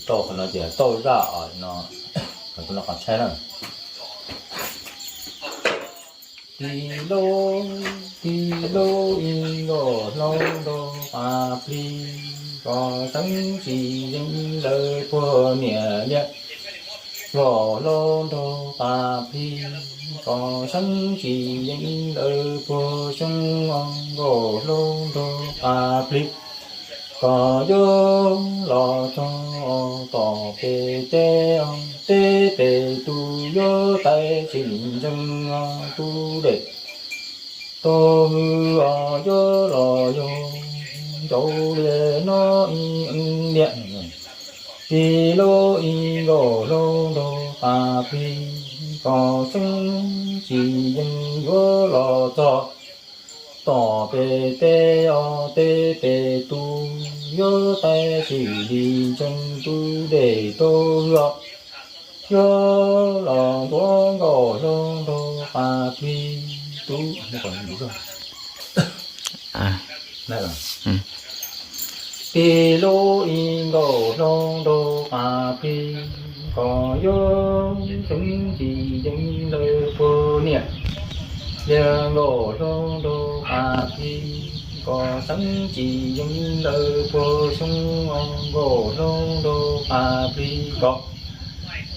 Tauj qhov no ces tauj zaj no, qhov no qhov tshaib na. Tig lauj, tig lauj, ib nkauj hlau nraug qas plig, koj xeeb tsis yeej lawv puag niam liaj. Nkauj hlau nraug qas plig, koj xeeb tsis yeej lawv puag xyoob os, nkauj hlau nraug qas plig. Koj yuav los txog tom pem teb os, teb pem tus yuav tais tsis ntseeg os, tus dej tau hwj os, yuav los yog ncauj liaj no ib eeb liaj. Tig lauj, ib nkauj hlau nraug qas plig, koj xeeb tsis yeej yuav los txog tom pem teb os, teb pem tus yuav tais tsis li ntseeg, tus dej tau hwj os, yuav los ntxuav nkauj hlau nraug qas plig. Tus Tig lauj, ib nkauj hlau nraug qas plig, koj yuav xeeb tsis yeej lawv puag niam liaj, nkauj hlau nraug qas plig. Koj xeeb tsis yeej lawv puag xyoob os, nkauj hlau nraug qas plig. Koj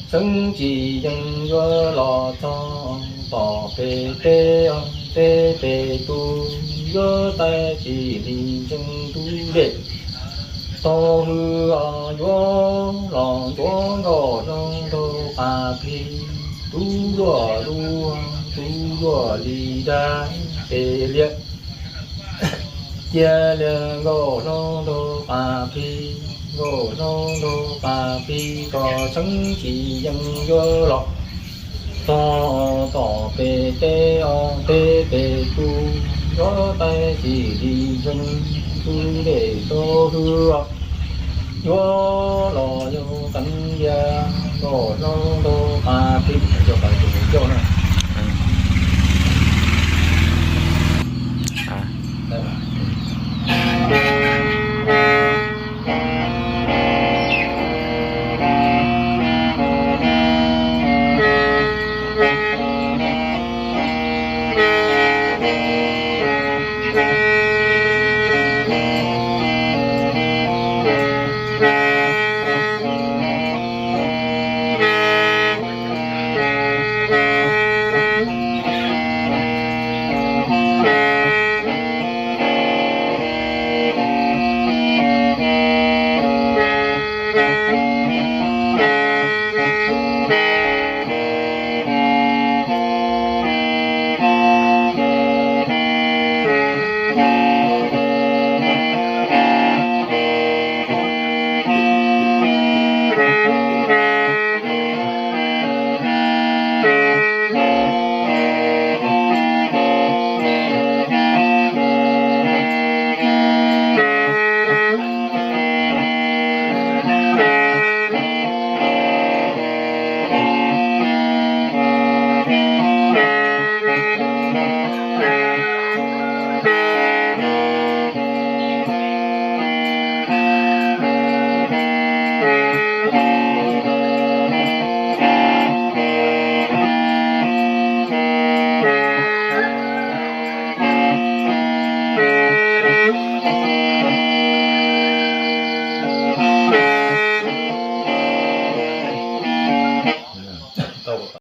xeeb tsis yeej yuav los txog tom pem teb os, teb pem tus yuav tais tsis li ntseeg, tus dej tau hwj os, yuav los ntxuav nkauj hlau nraug qas plig. Tus luaj lub, tus luaj li dab pem liaj, cia liaj nkauj hlau nraug qas plig, nkauj hlau nraug qas plig. Koj xeeb tsis yeej yuav los txog tom pem teb os, teb pem tus yuav tais tsis li ntseeg, tus dej tau hwj os, yuav los yog teev liaj, nkauj hlau nraug qas plig. Coj qhov ncauj na.